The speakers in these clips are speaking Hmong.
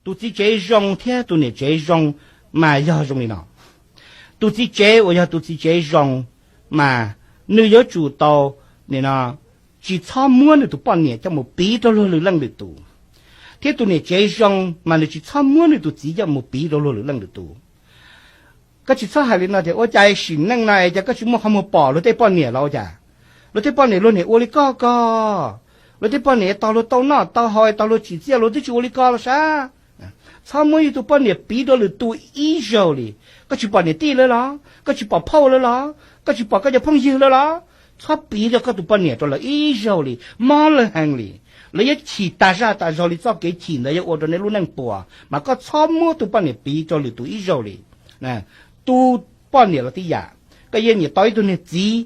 Tus txiv tsev zoo thiab tus niam tsev zoo mas yog zoo li no. Tus txiv tsev uas yog tus txiv tsev zoo mas nws yuav tsum tau, nim no, tsis txhob muab nws tus poj niam coj mus piv rau luag lwm leej lwm tus, thiab tus niam tsev zoo mas nws tsis txhob muab nws tus txiv coj mus piv rau luag lwm leej lwm tus. Koj tsis txhob hais li no tias ua cas sim neej no es cas koj tsis muaj qhov muag pom luag tej poj niam los ua cas? Luag tej poj niam luag niam ua li koj ko, luag tej poj niam tau luag tau noj tau haus, tau luag tsim txiaj, luag twb tsis ua li koj los sav. Txhob muab yus tus poj niam piv rau lwm tus ib zaug li. Koj tsis pom niam tij lawv los? Koj tsis pom phauj lawv los? Koj tsis pom koj cov phooj ywg lawv los? Txhob piv rau koj tus poj niam rau lawv ib zaug li. Mob lawv heev li. Lawv yuav chim tas zaj tas zog li, txoj kev chim ntawd yuav ua rau nej lub neej puas. Mas koj txhob muab tus poj niam piv rau lwm tus ib zaug li. Tus poj niam los tib yam, koj yeej nyiam tau ib tug niag txiv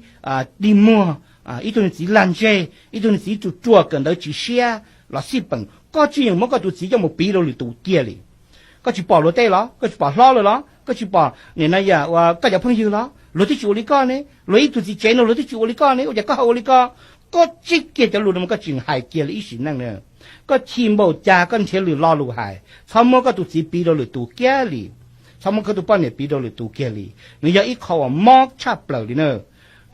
dig muag, ib tug niag txiv lag ntseg, ib tug niag txiv ruam ruam kawm ntawv tsis siab los xij peem, koj tsis yeem muab koj tus txiv coj mus piv rau lwm tus kiag li. Koj tsis pom luag tej los? Koj tsis pom hlob lawv los? Koj tsis pom nim no yam uas koj cov phooj ywg los? Luag twb tsis ua li koj ne, luag ib tug txiv tsev no luag twb tsis ua li koj ne, ua cas koj ho ua li koj? Koj tsib kiag cov lus no mas koj tsis hais kiag li ib sim neej na. Koj chim npaum cas koj nrhiav lwm lo lus hais, txhob muab koj tus txiv piv rau lwm tus kiag li. Txhob muab koj tus poj niam piv rau lwm tus kiag li. Nws yog ib qho uas mob tshaj plaws li na.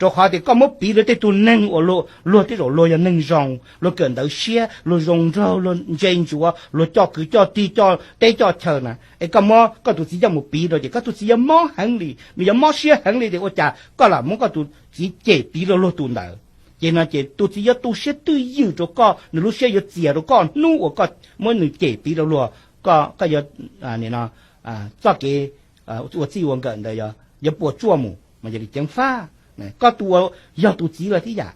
Rau qhov tias koj muab piv rau tej tug neeg uas luag tej zaum luag yog neeg zoo, luag kawm ntawv siab, luag zoo nraug, luag ntse ntsuav, luag coj kwv coj tij coj teb coj chaw na, es koj muab koj tus txiv coj mus piv rau ces koj tus txiv yuav mob heev li, nws yuav mob siab heev li tias ua cas koj lam muab koj tus txiv cem piv rau luag tus ntawd. Ces no ces tus txiv yuav tu siab twj ywm rau koj, nws lub siab yuav txias rau koj hnub uas koj muab nws cem piv rau luag, koj yuav, nim no, txoj kev ua txij ua nkawm ntawd yuav puas tsuaj mus. Mas yog li ceev faj, koj tus uas yog tus txiv los tib yam.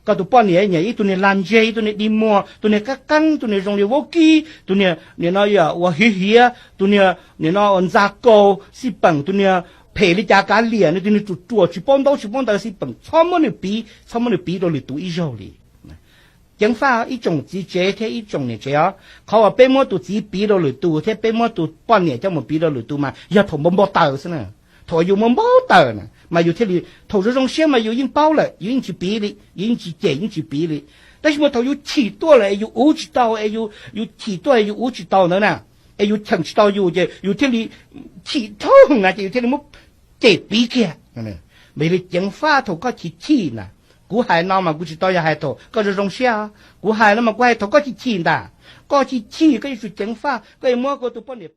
Koj tus poj niam nyiam ib tug niag lag ntseg, ib tug niag dig muag, tus niag qab qeeb, tus niag zoo li vaub kib, tus niag nim no yog uas hiv hiav, tus niag nim no uas ntxa kaus xij peem, tus niag phem li cas kav liam, nws tus niag ruam ruam tsis paub ntaub tsis paub ntawv xij peem, txhob muab nws piv, txhob muab nws piv rau lwm tus ib zaug li. Ceev faj ib tsoom txiv tsev thiab ib tsoom niam tsev os, qhov uas peb muab tus txiv piv rau lwm tus thiab peb muab tus poj niam coj mus piv rau lwm tus mas yog thaum npau npau taws xwb na. Thaum uas yus muaj npau taws na mas yus thiaj li, thaum zoo zoo siab mas yus yeej paub lawm, yus yeej tsis piv li, yus yeej tsis cem yeej tsis piv li. Tab sis mas thaum yus chim tuaj lawm es yus uv tsis tau, es yus chim tuaj es yus uv tsis tau ntawd na, es yus cheem tsis tau yus ces yus thiaj li chim dhau na ces yus thiaj li muab cem piv kiag. Mas yog li ceev faj thaum koj chim chim na, kuv hais no mas kuv tsis tau yog hais thaum koj zoo zoo siab, kuv hais no mas kuv hais thaum koj chim chim ntag. Koj chim chim koj yuav tsum ceev faj, koj yuav muab koj tus poj niam